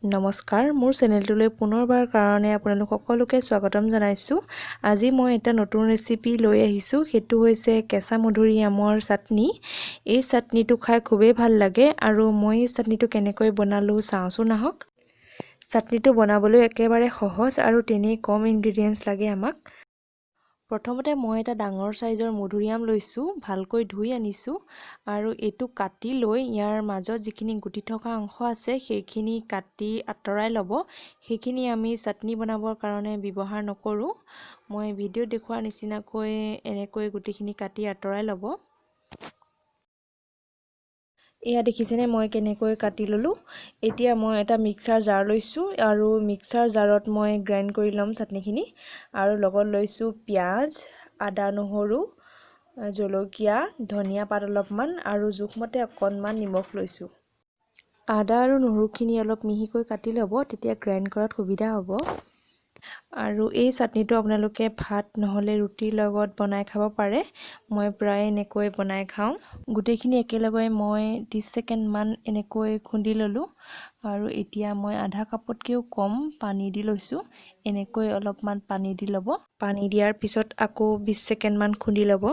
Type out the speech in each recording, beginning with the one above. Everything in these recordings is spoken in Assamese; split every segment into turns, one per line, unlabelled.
নমস্কাৰ, মোৰ চেনেলটোলৈ পুনৰবাৰ কাৰণে আপোনালোক সকলোকে স্বাগতম জনাইছোঁ। আজি মই এটা নতুন ৰেচিপি লৈ আহিছোঁ। সেইটো হৈছে কেঁচা মধুৰিআমৰ চাটনি। এই চাটনিটো খাই খুবেই ভাল লাগে আৰু মই এই চাটনিটো কেনেকৈ বনালোঁ, চাওঁচোন আহক। চাটনিটো বনাবলৈ একেবাৰে সহজ আৰু তেনেই কম ইনগ্ৰিডিয়েণ্টছ লাগে আমাক। প্ৰথমতে মই এটা ডাঙৰ চাইজৰ মধুৰিআম লৈছোঁ, ভালকৈ ধুই আনিছোঁ আৰু এইটো কাটি লৈ ইয়াৰ মাজত যিখিনি গুটি থকা অংশ আছে, সেইখিনি কাটি আঁতৰাই ল'ব। সেইখিনি আমি চাটনি বনাবৰ কাৰণে ব্যৱহাৰ নকৰোঁ। মই ভিডিঅ'ত দেখুওৱাৰ নিচিনাকৈ এনেকৈ গুটিখিনি কাটি আঁতৰাই ল'ব। এয়া দেখিছেনে, মই কেনেকৈ কাটি ল'লোঁ? এতিয়া মই এটা মিক্সাৰ জাৰ লৈছোঁ আৰু মিক্সাৰ জাৰত মই গ্ৰাইণ্ড কৰি ল'ম চাটনিখিনি। আৰু লগত লৈছোঁ পিঁয়াজ, আদা, নহৰু, জলকীয়া, ধনিয়া পাত অলপমান আৰু জোখমতে অকণমান নিমখ লৈছোঁ। আদা আৰু নহৰুখিনি অলপ মিহিকৈ কাটি ল'ব, তেতিয়া গ্ৰাইণ্ড কৰাত সুবিধা হ'ব। আৰু এই চাটনিটো আপোনালোকে ভাত নহ'লে ৰুটিৰ লগত বনাই খাব পাৰে। মই প্ৰায় এনেকৈ বনাই খাওঁ। গোটেইখিনি একেলগে মই 30 ছেকেণ্ডমান এনেকৈ খুন্দি ল'লোঁ আৰু এতিয়া মই আধা কাপতকৈও কম পানী দি লৈছোঁ। এনেকৈ অলপমান পানী দি ল'ব। পানী দিয়াৰ পিছত আকৌ 20 ছেকেণ্ডমান খুন্দি ল'ব।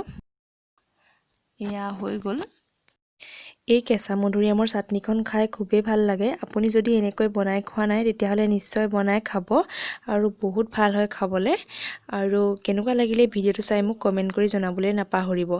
এয়া হৈ গ'ল। এই কেঁচা মধুৰিআমৰ চাটনিখন খাই খুবেই ভাল লাগে। আপুনি যদি এনেকৈ বনাই খোৱা নাই, তেতিয়াহ'লে নিশ্চয় বনাই খাব আৰু বহুত ভাল হয় খাবলৈ। আৰু কেনেকুৱা লাগিলে ভিডিঅ'টো চাই মোক কমেণ্ট কৰি জনাবলৈ নাপাহৰিব।